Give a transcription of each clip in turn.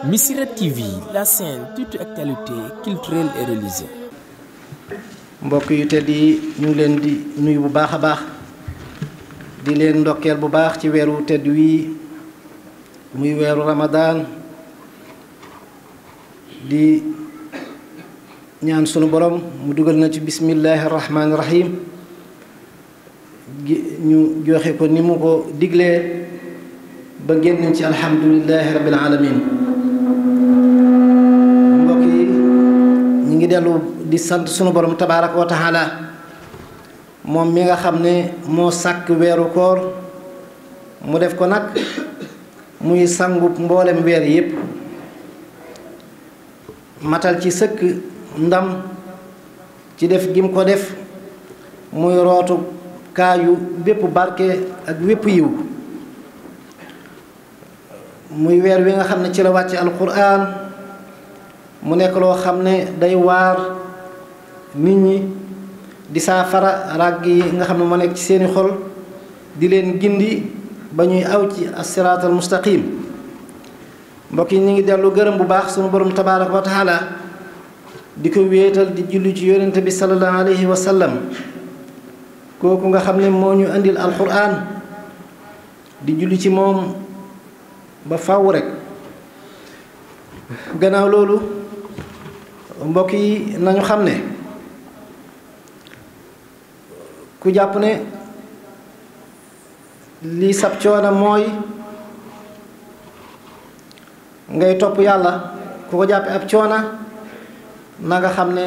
Missirah TV, la chaîne toute actualité culturelle et religieuse. mbokk yu tedd yi ñu ngi leen di nuyu bu baax a baax di leen ndokkeel bu baax ci weeru tedd wi muy weeru Ramadan di ñaan sunu borom mu dugal na ci bismillahi rahmaani rahim ñu joxe ko ni mu ko diglee ba génn ci alhamdulillahi rabbil alamin mbokk yi ñu ngi dellu di sant sunu borom tabaaraka wa taala moom mi nga xam ne moo sàkk weeru koor mu def ko nag muy sangub mboolem weer yépp matal ci sëkk ndam ci def gim ko def muy rootu kaayu bépp barke ak wépp yiw muy weer wi nga xam ne ci la wàcce alquran mu nekk loo xam ne day waar nit ñi di saafara ràgg yi nga xam ne moo nekk ci seeni xol di leen gindi ba ñuy aw ci as-siraatal mustaqim mbokk yi ñu ngi dellu gërëm bu baax sunu borom tabaaraka wa taala di ko wéetal di julli ci yonente bi sallallahu alayhi wa sallam kooku nga xam ne moo ñu indil alquran di julli ci moom ba faw rek gannaaw loolu mbokk yi nañu xam ne ku jàpp ne lii sab coono mooy ngay topp yàlla ku ko jàppe ab coona na nga xam ne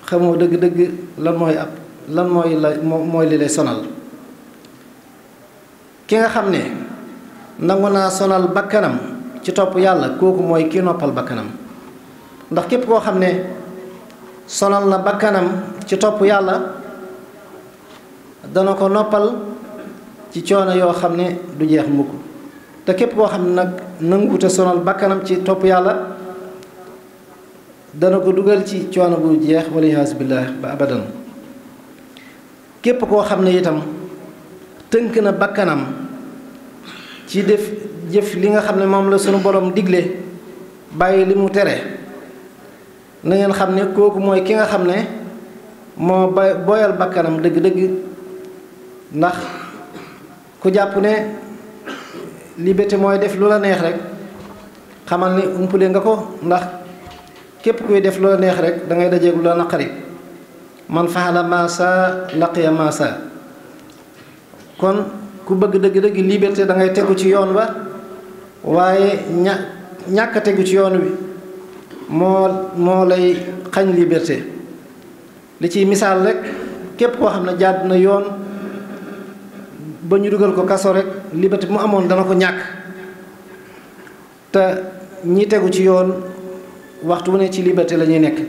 xamoo dëgg-dëgg lan mooy li lay sonal ki nga xam ne nangu naa sonal bakkanam ci topp yàlla kooku mooy ki noppal bakkanam ndax képp koo xam ne sonal na bakkanam ci topp yàlla dana ko noppal ci coono yoo xam ne du jeex mukk te képp koo xam ne nag nanguute sonal bakkanam ci topp yàlla dana ko dugal ci coono bu jeex waliyaas billaah ba abadan képp koo xam ne itam tënk na bakkanam ci def jëf li nga xam ne moom la sunu borom digle bàyyi li mu tere na ngeen xam ne kooku mooy ki nga xam ne moo boyal bakkanam dëgg-dëgg ndax ku jàpp ne liberté mooy def lu la neex rek xamal ni umpule nga ko ndax képp kuy def lu la neex rek da ngay dajeeg lu la naqari man faxala maasa laqiya maasa kon ku bëgg dëgg-dëgg liberté da ngay tegu ci yoon wa waaye ñàkk tegu ci yoon wi moo lay xañ liberté li ciy misaal rek képp koo xam ne jàdd na yoon ba ñu dugal ko kaso rek liberté bu mu amoon dana ko ñàkk te ñi tegu ci yoon waxtu wu ne ci liberté la ñuy nekk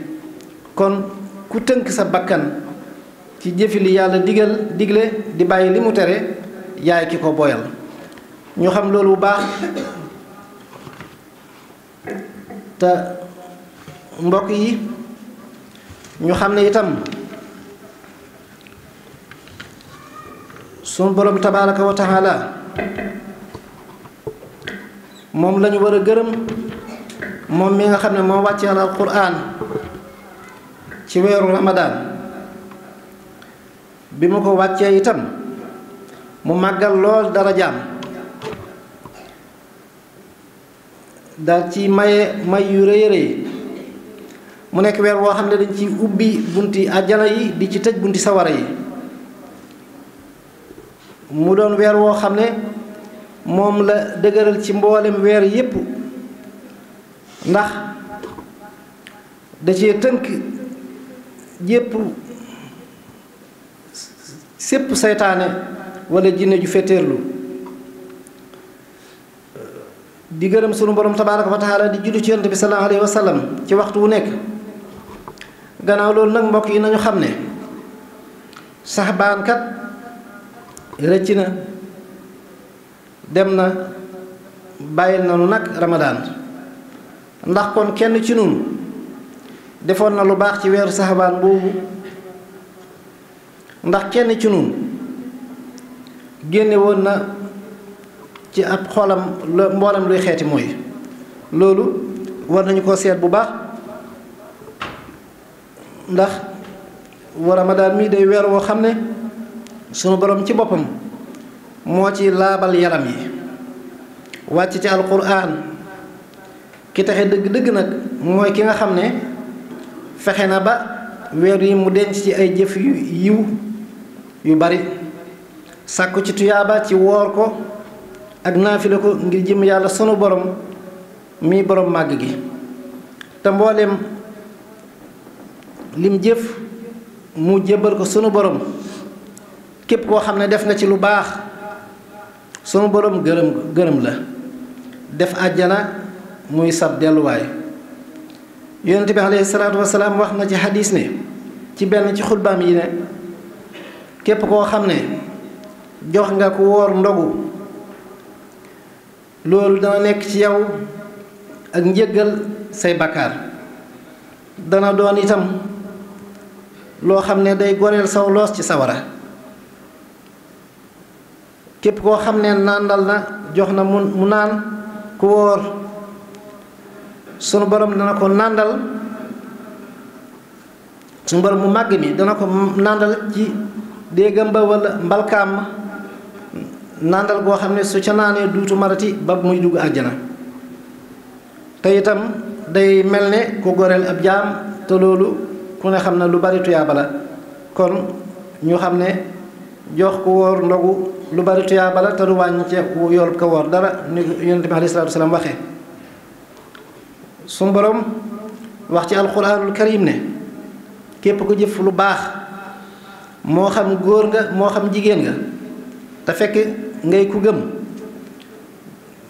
kon ku tënk sa bakkan ci jëfi li yàlla digle di bàyyi li mu tere yaay ki ko boyal ñu xam loolu bu baax te mbokk yi ñu xam ne itam sunu borom tabaaraka wa taala moom lañu war a gërëm moom mi nga xam ne moo wàccee alquran ci weeru Ramadan bi mu ko wàccee itam mu màggal lool darajaam daal ci may yu rëy rëy mu nekk weer woo xam ne dañ ci ubbi bunti àjjana yi di ci tëj bunti sawara yi mu doon weer woo xam ne moom la dëgëral ci mboolem weer yépp ndax da cee tënk jépp sépp seytaane wala jinne ju fetteerlu di gërëm sunu borom tabaaraka wa taala di julli ci yonent bi sallallahu alayhi wa sallam ci waxtu wu nekk gannaaw loolu nag mbokk yi nañu xam ne saxbaan kat rëcc na dem na bàyyil nanu nag Ramadan ndax kon kenn ci nun defoon na lu baax ci weeru saxbaan boobu ndax kenn ci nun génne woon na ci ab xolam mboolem luy xeeti mooy loolu war nañu ko seet bu baax ndax wa Ramadan mi day weer woo xam ne sunu borom ci boppam moo ci laabal yaram yi wàcc ci alquran ki taxe dëgg-dëgg nag mooy ki nga xam ne fexe na ba weer yi mu denc ci ay jëf yu yiw yu bari sàkku ci tuyaaba ci woor ko ak naafile ko ngir jëm yàlla sunu borom mi borom màgg gi te mbooleem lim jëf mu jébbal ko sunu borom képp koo xam ne def nga ci lu baax sunu borom gërëm la def àjjana muy sab delluwaay yonent bi alayhi salaatu wasalaam wax na ci xadiis ne ci benn ci xutbaam yi ne képp koo xam ne jox nga ko woor ndogu loolu dana nekk ci yow ak njëggal say bakkaar dana doon itam loo xam ne day goreel saw loos ci sawara képp koo xam ne nàndal na jox na mu naan ku wóor sunu borom dana ko nàndal sunu borom mu màgg mi dana ko nàndal ci déegam ba walla mbalkaam ma nàndal goo xam ne su ca naanee duutu marati ba muy dugg àjjana te itam day mel ne ku goreel ab jaam te loolu ku ne xam na lu bari tuyaaba la kon ñu xam ne jox ku wóor ndogu lu bari tuyaaba la te du wàññi ci yoolub ko woor dara ni yonent bi alayhi salaatu wasalaam waxee suñu borom wax ci alquranul karim ne képp ko jëf lu baax moo xam góor nga moo xam jigéen nga te fekk ngay ku gëm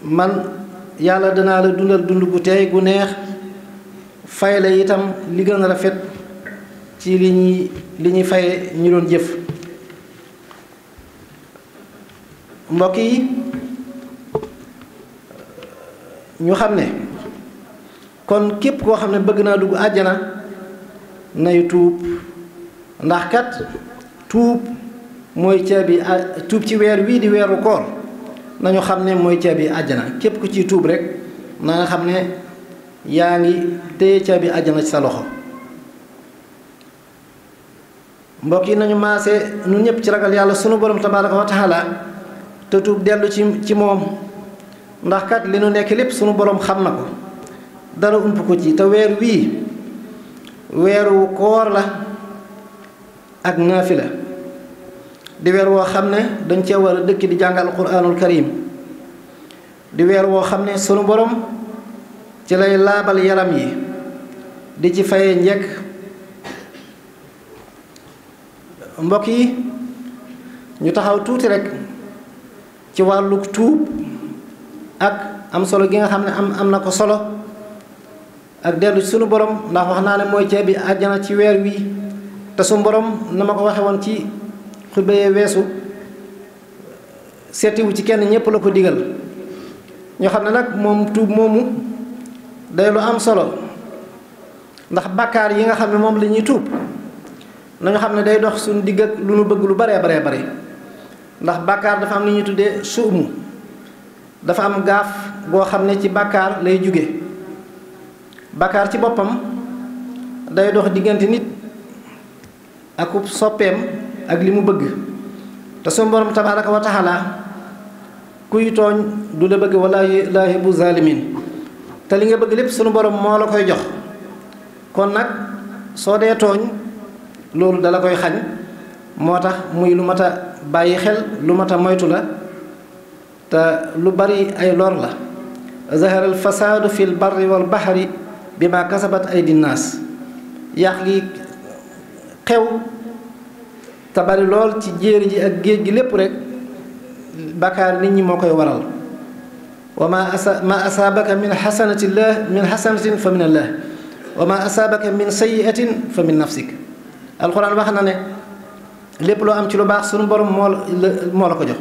man yàlla danaa la dundal dund gu teey gu neex fay la itam li gën a rafet ci li ñuy faye ñu doon jëf mbokk yi ñu xam ne kon képp koo xam ne bëgg naa dugg àjjana nay tuub ndax kat tuub mooy caabi tuub ci weer wii di weeru koor nañu xam ne mooy caabi àjjana képp ku ciy tuub rek na nga xam ne yaa ngi téye caabi àjjana ci sa loxo mbokk yi nañu maase ñun ñëpp ci ragal yàlla sunu borom tabaaraka wa taala te tuub dellu ci moom ndax kat li nu nekk lépp sunu borom xam na ko dara ump ko ci te weer wii weeru koor la ak naafila di weer woo xam ne dañ cee war a dëkk di jàng alquraanul karim di weer woo xam ne sunu borom ci lay laabal yaram yi di ci faye njëkk mbokk yi ñu taxaw tuuti rek ci wàllu tuub ak am solo gi nga xam ne am na ko solo ak dellu ci sunu borom ndax wax naa ne mooy caabi àjjana ci weer wi te sunu borom na ma ko waxe woon ci xutba yee weesu seetiwu ci kenn ñépp la ko digal ñoo xam ne nag moom tuub moomu day lu am solo ndax bàkkaar yi nga xam ne moom la ñuy tuub nañu xam ne day dox suñu digg ak lu nu bëgg lu baree bare ndax bàkkaar dafa am lu ñuy tuddee suumu dafa am gaaf goo xam ne ci bàkkaar lay jóge bàkkaar ci boppam day dox diggante nit ak soppeem ak li mu bëgg te sunu borom tabaaraka wa taala kuy tooñ du la bëgg wala laa yuhibbu zalimin te li nga bëgg lépp sunu borom moo la koy jox kon nag soo dee tooñ loolu dala koy xañ moo tax muy lu mat a bàyyi xel lu mat a moytu la te lu bari ay lor la zahara al fasaadu fi l barri wal bahri bima kasabat aydi nnaas yàq gi xew te bari lool ci jéeri ji ak géej gi lépp rek bàkkaar nit ñi moo koy waral wa ma asaabaka min xasanatin fa min allah wa ma asaabaka min sayyi'atin fa min nafsik alxuraan wax na ne lépp loo am ci lu baax sunu borom moo la ko jox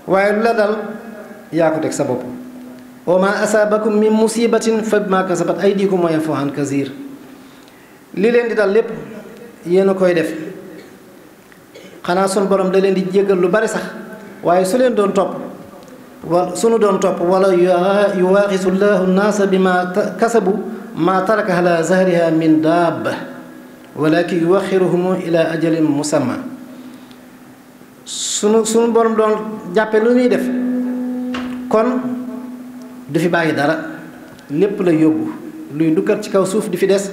waaye lu la dal yaa ko teg sa bopp wa ma asaabakum min musibatin fa bima kasabat aydikum wa yafu an kasiir li leen di dal lépp yéen a koy def xanaa sunu borom da leen di jéggal lu bari sax waaye su leen doon topp wala sunu doon topp wala yuwaaxisu llaahu nnaasa bima kasabu maa taraka ala zahriha min daaba walakin yuwaxiruhum ila ajalin musamma sunu borom doon jàppe lu ñuy def kon du fi bàyyi dara lépp la yóbbu luy dukkat ci kaw suuf di fi des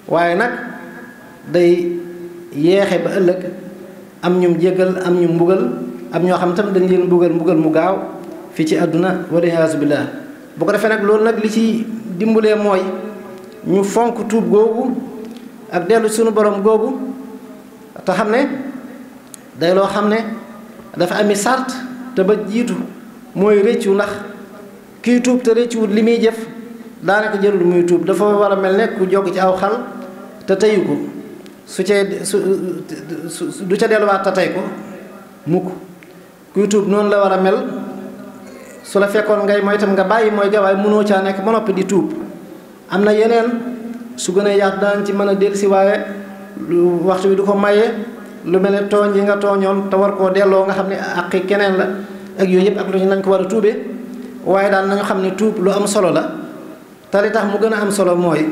waaye nag day yeexe ba ëllëg am ñum jéggal am ñu mbugal am ñoo xam tam dañ leen mbugal mu gaaw fii ci àdduna waliyaasu billaah bu ko defee nag loolu nag li ci dimbalee mooy ñu fonk tuub googu ak dellu sunu borom googu te xam ne day loo xam ne dafa ami sart te ba jiitu mooy réccu ndax kiy tuub te réccuwut li muy jëf daanaka jërul muy tuub dafa war a mel ne ku jog ci aw xal te teyu ko su du ca delluwaat te tey ko mukk kuy tuub noonu la war a mel su la fekkoon ngay mooy itam nga bàyyi mooy ga waaye mënoo caa nekk ba noppi di tuub am na yeneen su gën a yaatu daan ci mën a dellusi waaye waxtu wi du ko maye lu mel ne tooñ yi nga tooñoon te war koo delloo nga xam ne àqi keneen la ak yooyu yëpp ak lu ñu nañ ko war a tuubee waaye daal nañu xam ne tuub lu am solo la te li tax mu gën a am solo mooy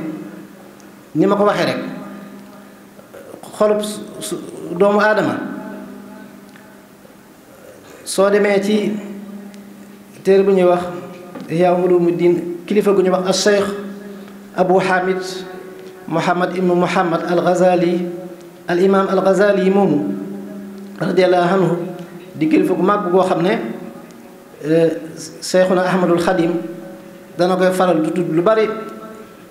ni ma ko waxee rek xolub doomu aadama soo demee ci téere bu ñuy wax Ihyaa Ulumuddin kilifa gu ñuy wax al-Cheikh Abu Hamid Muhammad ibnu Muhammad al-Ghazali al imam al-Ghazali yi moomu radiyallahu anhu di kilifa gu màgg goo xam ne Cheikhuna Ahmadul Xadim dana koy faral du tudd lu bari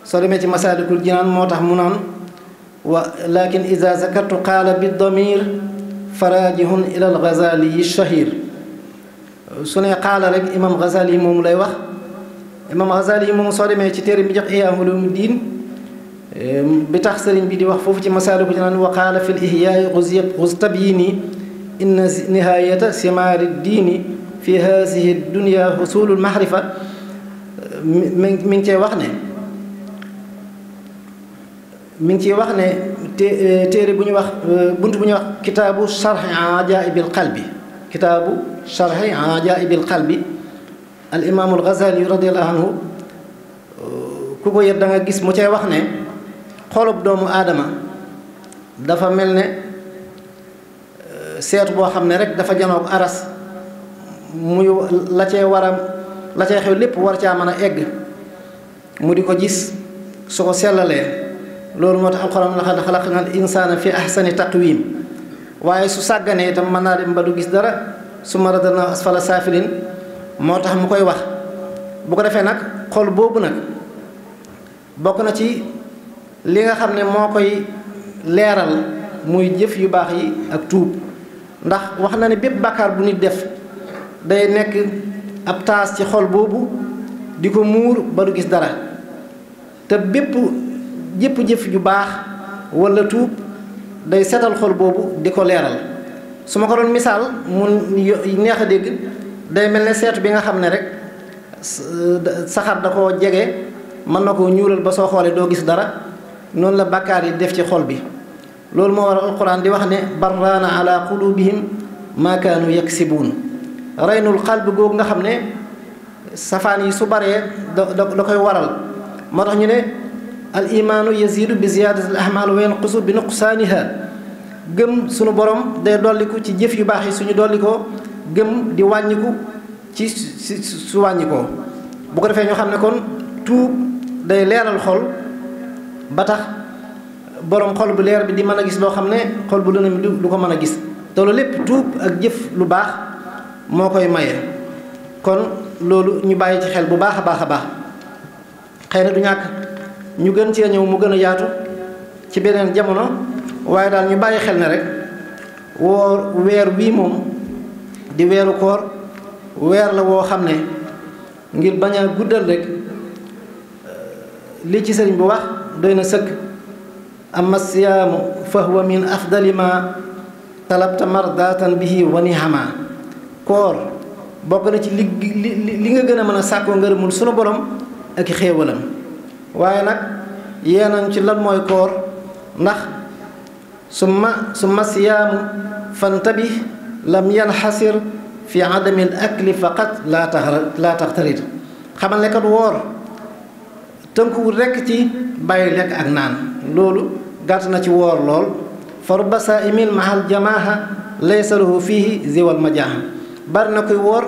soo demee ci Masaalikul Jinaan moo tax mu naan wa lakin iza zakartu qaala bi damir farajihun ila al-Ghazali shahir su ne qaala rek imam Ghazali yi moomu lay wax imam Ghazali yi moomu soo demee ci téere bi jox Ihyaa Ulumuddin bi tax sëriñ bi di wax foofu ci Masaalikul Jinaan wa qaala fi l-Ihyaa ghuz tabyini inna nihayata simaari diini fi haadihi dunya husulul mahrifa mi ngi cee wax ne téere bu ñu wax bunt bu ñuy wax kitaabu sharhi ajaa'ibil qalbi kitaabu sharhi ajaa'ibil qalbi al imaamul Ghazali radiyallahu anhu ku ko yet da nga gis mu cee wax ne xolub doomu aadama dafa mel ne seetu boo xam ne rek dafa janoog aras muy la cee xew lépp war caa mën a egg mu di ko gis su ko sellalee loolu moo tax alxuraan laqad xalaqnal insaana fi ahsani taqwiim waaye su sàgganee itam mën naa dem ba du gis dara summa radadnaahu asfala saafiliin moo tax mu koy wax bu ko defee nag xol boobu nag bokk na ci li nga xam ne moo koy leeral muy jëf yu baax yi ak tuub ndax wax na ne bépp bàkkaar bu nit def day nekk ab taas ci xol boobu di ko muur ba du gis dara te jëpp jëf ju baax walla tuub day setal xol boobu di ko leeral su ma ko doon misaal mu neex a dégg day mel ne seetu bi nga xam ne rek saxaar da koo jege mën na koo ñuulal ba soo xoolee doo gis dara noonu la bàkkaar yi def ci xol bi loolu moo war alquran di wax ne barraana ala qulubihim maa kaanu yaksibuun reynul qalb googu nga xam ne safaan yi su baree da koy waral moo tax ñu ne al imaanu yazidu bi ziyaadati al ahmaal wa yanqusu bi nuqsaaniha gëm suñu borom day dolliku ci jëf yu baax yi suñu dollikoo gëm di wàññiku ci su wàññikoo bu ko defee ñoo xam ne kon tuub day leeral xol ba tax borom xol bu leer bi di mën a gis loo xam ne xol bu lëndëm du ko mën a gis te loolu lépp tuub ak jëf lu baax moo koy maye kon loolu ñu bàyyi ci xel bu baax a baax a baax xëy na du ñàkk ñu gën cee ñëw mu gën a yaatu ci beneen jamono waaye daal ñu bàyyi xel ne rek weer wii moom di weeru koor weer la woo xam ne ngir bañ a guddal rek li ci sëriñ bu wax doy na sëkk amma siyaamu fa huwa min afdali ma talabta mardatan bihi wa nihama koor bokk na ci li nga gën a mën a sàkkoo ngërëmul sunu borom ak xéewalam waaye nag yeenañ ci lan mooy koor ndax summa siyaamu fantabih lam yanxasir fi adami al akli faqat laa taxtarit xamal ne kat woor tënkuwul rekk ci bàyyi lekk ak naan loolu gàtt na ci woor lool fa rubba saa'imin mahal jamaaha laysa lahu fiihi ziwal majaaha bari na koy woor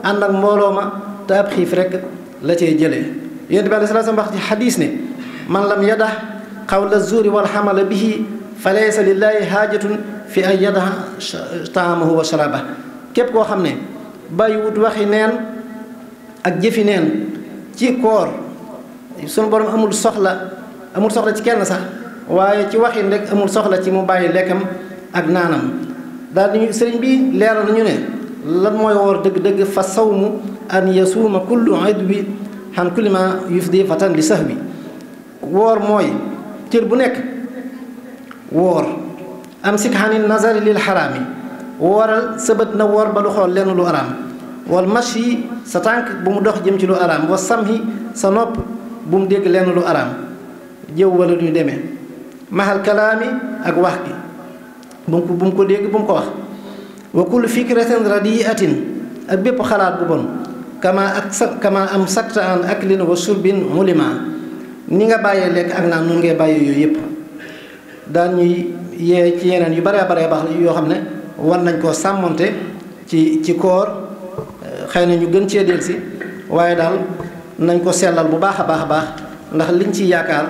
ànd ak mbooloo ma te ab xiif rekk la cay jëlee yonent bi alayhi salaam wax ci xadiis ne man lam yadax qawla zuuri wal xamala bihi fa laysa lillaahi haajatun fi ay yadax taamahu wa sharaaba képp koo xam ne bàyyiwut waxi neen ak jëfi neen ci koor sunu borom amul soxla ci kenn sax waaye ci waxin rek amul soxla ci mu bàyyi lekkam ak naanam daal di sëriñ bi leeral nañu ne lan mooy woor dëgg-dëgg fa sawmu an yasuuma kullu idwi xan kulli ma yufdi fatan li sahwi woor mooy cër bu nekk woor am sik xanin nazari lil xaraami wooral sa bët na woor ba du xool lenn lu araam wal mashi sa tànk bu mu dox jëm ci lu araam wa samhi sa nopp bu mu dégg lenn lu araam jëw wala lu ñu demee mahal kalaami ak wax gi bu mu ko dégg bu mu ko wax wa kullu fikratin radiatin ak bépp xalaat bu bon kama am sakta an aklin wa surbin mulima ni nga bàyyee lekk ak naan noonu ngay bàyyee yooyu yëpp daan ñuy yee ci yeneen yu baree baree baax yoo xam ne war nañ koo sàmmonte ci koor xëy na ñu gën cee dellusi waaye daal nañ ko sellal bu baax a baax a baax ndax liñ ci yaakaar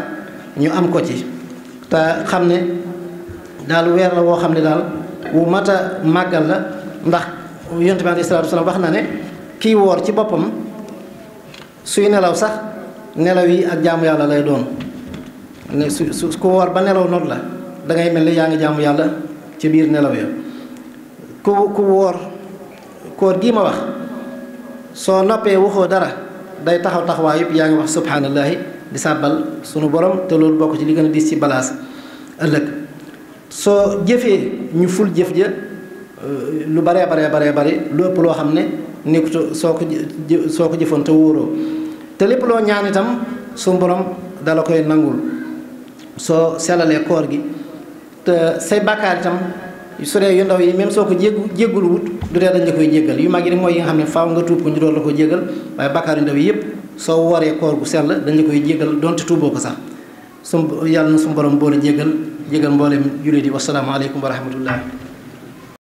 ñu am ko ci te xam ne daal weer la woo xam ne daal wu mat a màggal la ndax yonent bi alayhi salaatu wasalaam wax na ne kii woor ci boppam suy nelaw sax nelaw yi ak jaamu yàlla lay doon ne su ku woor ba nelaw noonu la dangay mel ni yaa ngi jaamu yàlla ci biir nelaw ya ku woor koor gii ma wax soo noppee waxoo dara day taxawaay yëpp yaa ngi wax subhaanallahi di sàbbal sunu borom te loolu bokk ci li gën a diis ci balaas ëllëg soo jëfee ñu ful jëf ja lu baree bare lu ëpp loo xam ne nekkut soo ko jëfoon te wóoroo te lépp loo ñaan itam sunu borom dala koy nangul soo selalee koor gi te say bàkkaar itam su dee yu ndaw yi même soo ko jéggul wut du dee dañ la koy jéggal yu mag yi mooy yi nga xam ne faaw nga tuub ko ñu doon la ko jéggal waaye bàkkaar yu ndaw yi yëpp soo waree koor gu sell dañ la koy jéggal donte tuuboo ko sax yàlla na suñu borom boole jéggal mboolem jullit yi wassalaamu aleykum wa rahmatullah